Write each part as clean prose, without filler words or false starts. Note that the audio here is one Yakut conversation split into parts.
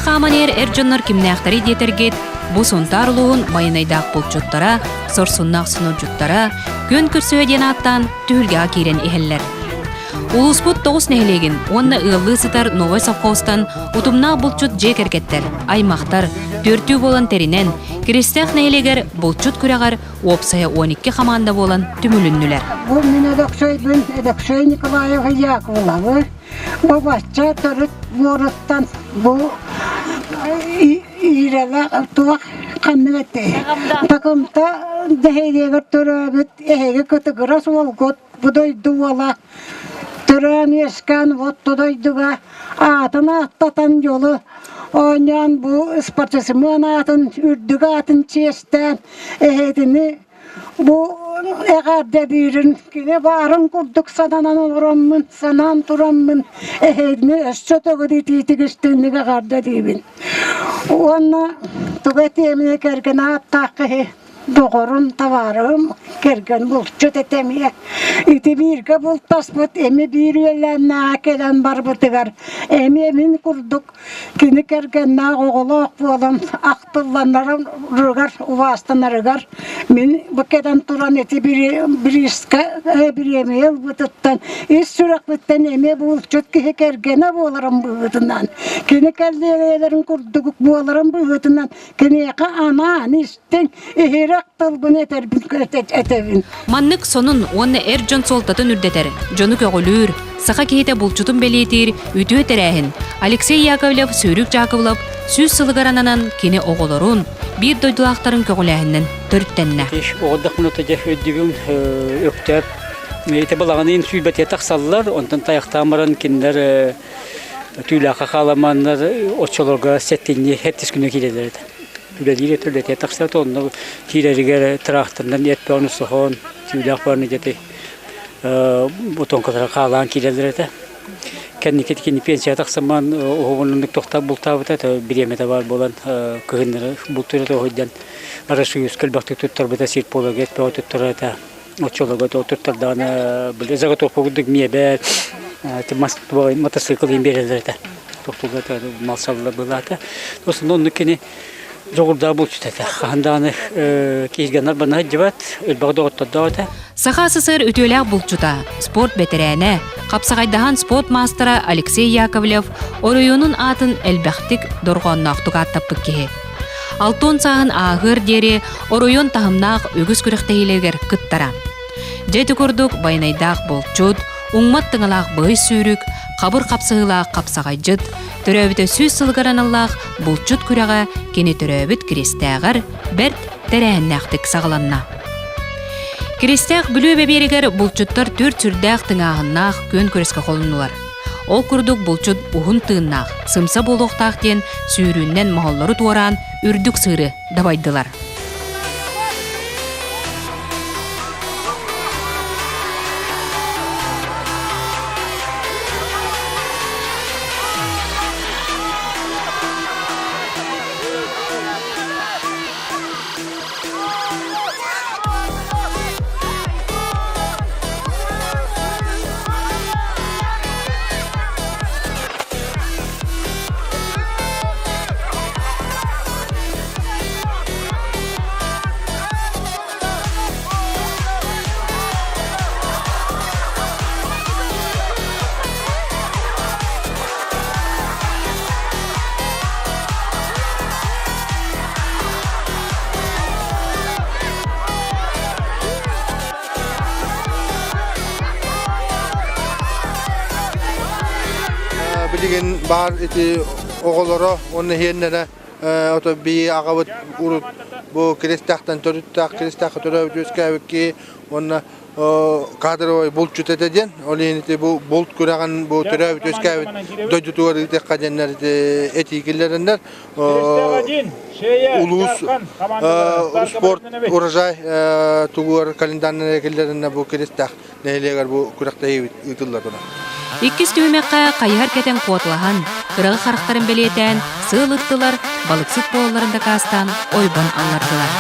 хааман иһэр эр дьоннор кимнээхтэрий диэтэргит, бу Сунтаар улууһун байанайдаах булчуттара, сорсуннаах сонордьуттара күөн көрсүһэ диэн ааттаан түһүлгэҕэ киирэн иһэллэр. Улууспут тоҕус нэһилиэгин уонна ыаллыы сытар Новай совхозтан утумнаах булчут дьиэ кэргэттэр, аймахтар түөртүү буолан тэринэн, Киристээх нэһилиэгэр булчут күрэҕэр уопсайа 12 хамаанда буолан түмүлүннүлэр. Бу мин Өлөксөйбүн, Өлөксөй Николаевы Яковлевы бу бачча төрүт буоруттан бу иирэлээх туох ханнык этэй Такымта нэһилиэгэр төрөөбүт эһиги кытыгырас уолгут бу дойду уола төрөөн-үөскээн отто дойдуга аатын ааттатан дьолу оонньоон бу спортсмен аатын үрдүк аатын чиэстээн эһэтини бу эҕэрдэлиирин кини баарын курдук сананан олороммун санаан тураммын эһэтини өссө төгүл итиитик истиҥник эҕэрдэлиибин уонна тугу этиэмий кэргэн ааттаах киһи доҕорум, табаарыһым, кэргэн булчут этэ эмиэ. Ити бииргэ бултаспыт эмиэ биир үөлээннээҕэ кэлэн барбытыгар эмиэ мин курдук кини кэргэннээх оҕолоох буолан ахтылланарыгар, убаастанарыгар мин бу кэлэн туран ити бириискэ бириэмийэ ылбытыттан ис сүрэхпиттэн эмиэ булчут киһи кэргэнэ буоларым быһыытынан кини кэллиэгэлэрин курдук буоларым быһыытынан киниэхэ анаан истиҥ, иһирэх тылбын этэрбин этэбин. Маннык сонун уонна эр дьон суолтатын үрдэтэр, дьону көҕүлүүр, саха киһитэ булчутун бэлиэтиир үтүө тэрээһин Алексей Яковлев Сүүрүк Дьаакыбылап 100 сылыгар ананан кини оҕолорун, биир дойдулаахтарын көҕүлээһининэн төрүттэннэ. Оҕордохпуна дьэ өйдүүбүн Өктөөп ити балаҕанын сүүрбэтиэ тахсаллар, онтон тайахтаан баран кинилэр Түүлээххэ хааламаннар оччолорго сэттинньи сэттис күнү киирэллэр этэ. Үлэлиир этэ, үлэтигэр тахсар этэ. Онно киирэригэр тыраахтарынан эт бөҕөнү соһон, түүлээх бөҕөнү дьэти ботуоҥкалара хаалаан киирэллэр этэ. Кэнники кини пенсия тахсамман уһугуннук тохтоон бултаабыта, бириэмэтэ баар буолан кыһыннары бултуур этэ уһуйдан Арассыыйаска элбэхтик туттарбыта, сир полога эт бөҕө туттарар этэ. Оччолорго туттардаҕына били заготовка курдук миэбэл, мотоцикл иин биэрэллэр этэ. Тохтууллар этэ, малсаллар былаата. Тосын оннук кини дьоҕурдаах булчут этэ. Хаһан даҕаны киһиргэннэр бана сылдьыбат, элбэх доҕоттордоох этэ. Саха СССР үтүөлээх булчута, спорт бэтэрээнэ, хапсаҕайдаһан спорт маастара Алексей Яковлев оройуонун аатын элбэхтик дорҕоонноохтук ааттаппыт киһи. Алтон сааһын ааһыар диэри оройуон таһымнаах үгүс күрэхтэһиилэригэр кыттара. Дьэ ити курдук байанайдаах булчут, уҥмат тыҥалаах быһый сүүрүк, хабыр хапсыһыылаах хапсаҕайдьыт, төрөөбүтэ 100 сылыгар аналлаах булчут күрэҕэ кини төрөөбүт Киристээҕэр бэрт тэрээһиннээхтик саҕаланна. Киристээх Бүлүү бэбиэригэр булчуттар түөрт сүрдээх тыҥааһыннаах күөн күрэскэ холоннулар. Ол курдук булчут уһун тыыннаах, сымса буолуохтаах диэн сүүрүүннэн моһоллору туораан үрдүк сыыры дабайдылар. Билигин баар ити оҕолоро уонна иһиэннэрэ ото бии аҕабыт урут бу Киристээхтэн төрүттээх Киристээххэ төрөөбүт үөскээбит киһи уонна кадровай булчут этэ диэн ол иһин ити бу булт күрэҕин бу төрөөбүт үөскээбит дойдутугар ыытыахха диэннэр ити этии киллэрэннэр улуус спорт урожай тугугар календарнай киллэриннэ бу Киристээх нэһилиэгэр бу күрэхтэһии ыытылла турар. Иккис түһүмэххэ хайыһар кэтэн куоталаһан, кыраҕы харахтарын бэлиэтээн, сыал ыттылар, балыксыт буолалларын дакаастаан ойбон аллардылар.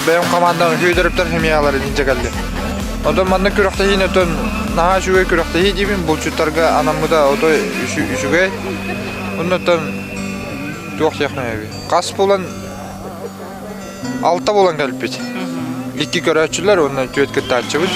Бэйэм командам Федоровтар семьяларын илдьэ кэллим. Онтон маннык күрэхтэһиини отон наһаа үчүгэй күрэхтэһии диибин булчуттарга анаммыта отой үчүгэй. Оннуттан туох диэхпин Хас булан алта булан кэлбит. Икки көрөөччүлэр уонна түөрт кыттааччыбыт.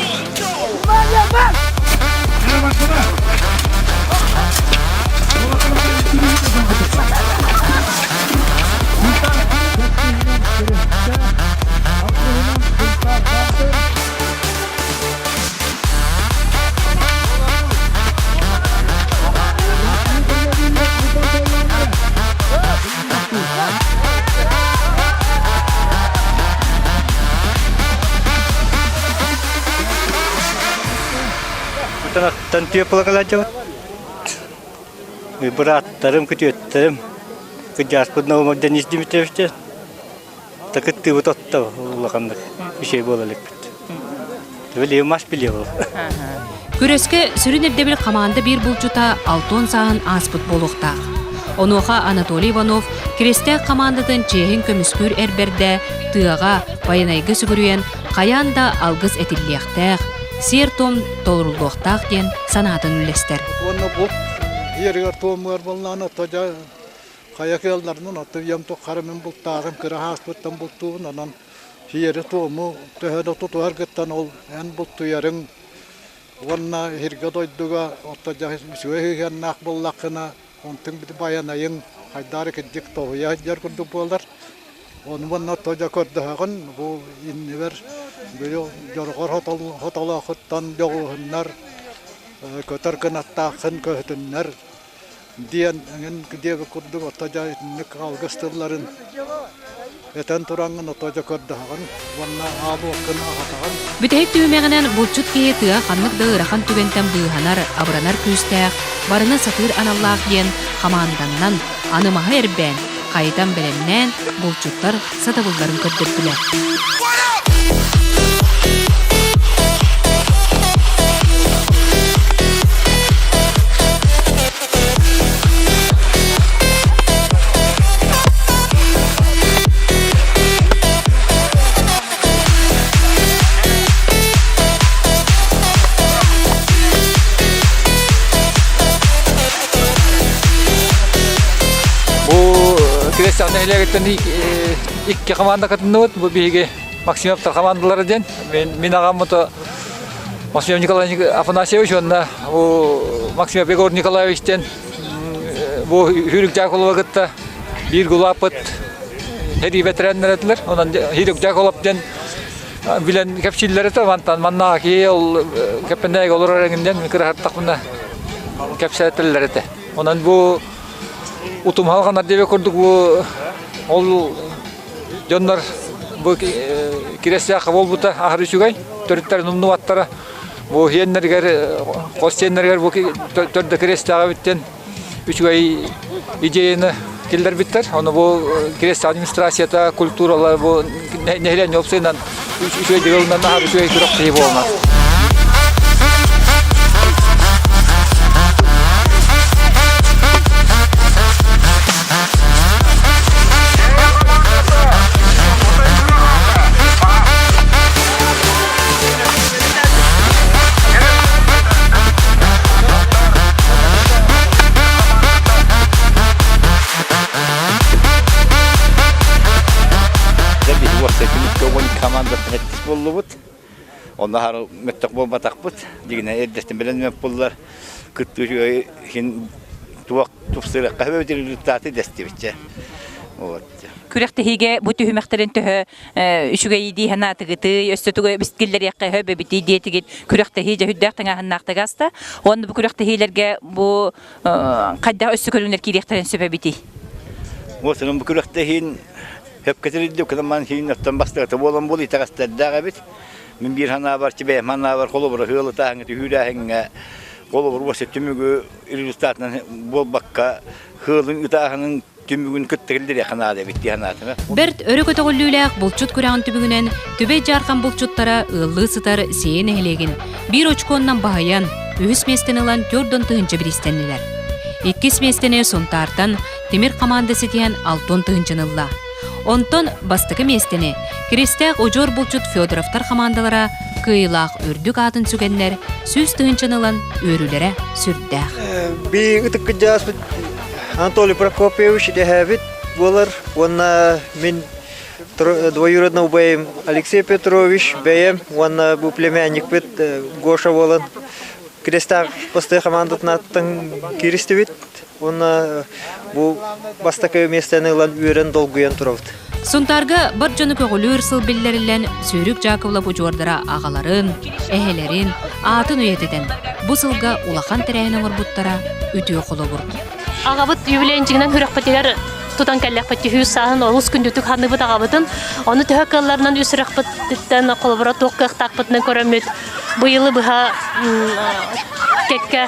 Тан түөппалакалааччыбыт. Бырааттарым, күтүөттэрим, кыдьааспыт Наумов Денис Дмитриевич такыттыыбыт отто улаханнык үчүгэй буола иликпит. Билиэ мас билиэ ол. Күрэскэ сүрүн ирдэбил хамаанда биир булчута алтон сааһын ааспыт буолуохтаах. Онуоха Анатолий Иванов Кирэстээх хамаандатын чиэһин көмүскүүр эр бэрдэ тыаҕа, байанайга сүгүрүйэн хайаан да алгыс этиллиэхтээх, сиэр-туом толоруллуохтаах диэн санаатын үллэстэр. Уонна бу иэригэр туомугар буоллаҕына то дьэ хайа кыалларынан отто үйэм тухары мин бултааҕым кыра ааспыттан бултуубун онон сиэри-туому төһө да тутуһаргыттан ол эн бултуйарыҥ уонна сиргэ-дойдуга отто дьэ үчүгэй сыһыаннаах буоллаххына онтуҥ байанайыҥ хайдаары кырдьык тоһуйа сылдьар курдук буолар. Ону уонна то дьэ көрдөһөҕүн бу иннибэр быйыл дьорҕор хотолоохуттан дьоҕуһуннар көтөр кынаттааххын көһүтүннэр диэн эҥин диэбит курдук ото дьэ итинник алгыс тылларын этэн тураҥҥын ото дьэ көрдөһөҕүн уонна аал уоккун аһатаҕын. Бүтэһик түһүмэҕинэн булчут киһи тыа ханнык да ыарахан түгэнтэн быыһанар, абыранар күүстээх, барыны сатыыр аналлаах диэн хамаанданнан, аны маһы эрбээн, хайытан бэлэмнээн, булчуттар сатабылларын көрдөрдүлэр. Бу Крест нэһилиэгиттэн икки команда кытынныбыт. Бу биһиги Максимовтар командалара диэн. Мин аҕам Максимов Николай Афанасьевич уонна бу Максимов Егор Николаевич диэн бу Хүрүк Дьаакулова кытта биир гулааппыт сэрии бэтэрээннэрэ этилэр. Онон Хүрүк Дьаакулов диэн билэн кэпсииллэр этэ. Мантан манна киһи ол Кэппэндээйгэ олорор эҥиндэн кыраһаттахпына кэпсээтэллэр этэ. Онон бу утумхалҕанар диэбит курдук бу ол дьоннор бу кирэстээх буолбута аһары үчүгэй төрүттэрин умнубаттара бу иэннэригэр хос сиэннэригэр бу төрдө кирэстээҕи эбиттэн үчүгэй идеяны киллэрбиттэр ону бу кирэстээх администрацията культуралар бу нэһилиэнньэ уопсайынан үчүгэй дьыалынан аһар үчүгэй күрэх киһи буолар Командатын эттис боллубут. Онно хары мөттөх буолбатахпыт. Дигинэ эрдэстэн билэн буллар. Кыттыы хин туох тупсырыахха результаты дэстибитчэ. Вот. Күрэхтэһиигэ бу түһүмэхтэрин төһө үчүгэйи дии санаатыгытый, өссө тугу бискиллэриэххэ өһө бэбитий диэтигит күрэхтэһии дьэ үрдээх тыҥааһыннаахтык ааста. Уонна бу күрэхтэһиилэргэ бу хайдах өссө көрүҥнэр киириэхтэрин сөп эбитий? Уосунун бу күрэхтэһиин хөпкө тэрилдим, кытаман хиин оттон бастакыта буолан буол итэҕэстэрдээх эбит. Мин биир санаабар, бэйэм санаабар холобура ыалытааһыҥҥа, түһүүлээһиҥҥэ холобур уоса түмүгү результатынан буолбакка хыалын ытааһынын түмүгүн кытта киллэриэххэ наада эбит дии санаатым. Бэрт өрө көтөҕүллүүлээх булчут күрэҕин түмүгүнэн Түбэй Дьаархан булчуттара ыаллыы сытар Сиэйэ нэһилиэгин биир очкуоннан баһыйан, үһүс миэстэни ылан 40 тыһыынча бириистэннилэр. Иккис миэстэни Сунтаартан Тимир хамаанда ситиһэн 60 тыһыынчаны ылла. Онтон бастакы миэстэни Киристээх удьуор булчут Федоровтар хамаандалара кыайыылаах үрдүк аатын сүгэннэр 100 тыһыынчаны ылан үөрүүлэрэ сүрдээх. Би ытык кырдьаҕаспыт Анатолий Прокопьевич идэһээбит буолар уонна мин двоюродный убайым Алексей Петрович бэйэм уонна бу племянникпыт Гоша буолан Крестаах бастакы хамаандатын аттан кииристибит уонна бу бастакы миэстэни ылан үөрэн долгуйан турабыт. Сунтаарга бар дьону көҕүлүүр сыл биллэриллэн Сүүрүк Дьаакыбылап удьуордара аҕаларын, эһэлэрин аатын үйэтитэн бу сылга улахан тэрээһин оҥорбуттара үтүө холобур. Аҕабыт юбилейинчигинэн күрэхпитигэр тутан кэллэхпит түһүү сааһын олус күндүтүк ханныбыт аҕабытын. Ону төһө кыалларынан үс сүрэхпититтэн холобура туох кыахтаахпытынан көрөммүт быйылы быһа кэккэ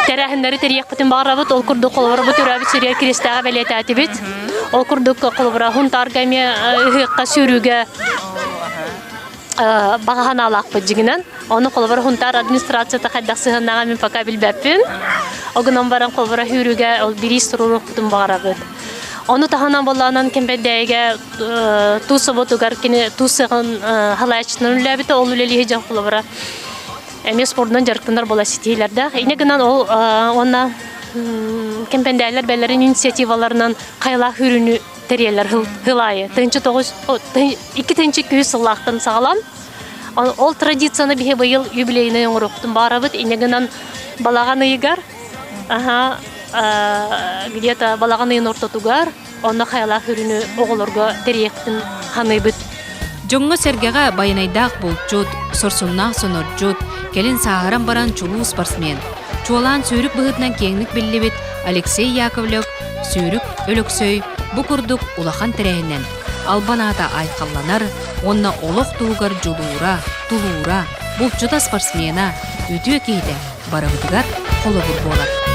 тэрээһиннэри тэрийиэхпитин баҕарабыт. Ол курдук холобура бу төрөөбүт сиригэр Киристээҕи бэлиэтээтибит. Ол курдук холобура Хунтаарга эмиэ ыһыахха сүүрүүгэ баҕа санаалаахпыт дьиҥинэн. Ону холобура Хунтаар администрацията хайдах сыһыаннааҕа мин пока билбэппин. Ол гынан баран холобура сүүрүүгэ ол бириис туруоруохпутун баҕарабыт. Ону таһынан боллоонон Кэмпэндээйигэ туус соботугар кини туус сыаҕын халааччытынан үлэлээбитэ. Ол үлэлииһи дьон холобура эмиэ спордунан дьарыктанар буола ситиһиилэрдээх. Инньэ гынан ол уонна Кэмпэндээлэр бэлэрин инициативаларынан хайалаах үүрүүнү тэрийэллэр хыл аайы. 2002 сыллаахтан саҕалаан ол традицияны биһи быйыл юбилейнай оҥоруохпутун баҕарабыт. Инньэ гынан балаҕан ыйыгар аха где-то балаҕан ыйын ортотугар онно хайалаах үрүнү оҕолорго тэрийиэхпитин ханыыбыт. Дьоҥҥо-сэргэҕэ байанайдаах булчут, сорсуннаах сонордьут, кэлин сааһыран баран чулуу спортсмен, чуолаан сүүрүк быһыытынан киэҥник биллибит Алексей Яковлев, Сүүрүк Өлөксөй бу курдук улахан тэрээһинэн албан аата айхалланар уонна олох туһугар дьулуура, тулуура, булчута спортсмена, үтүө киһитэ барыбытыгар холобур буолар.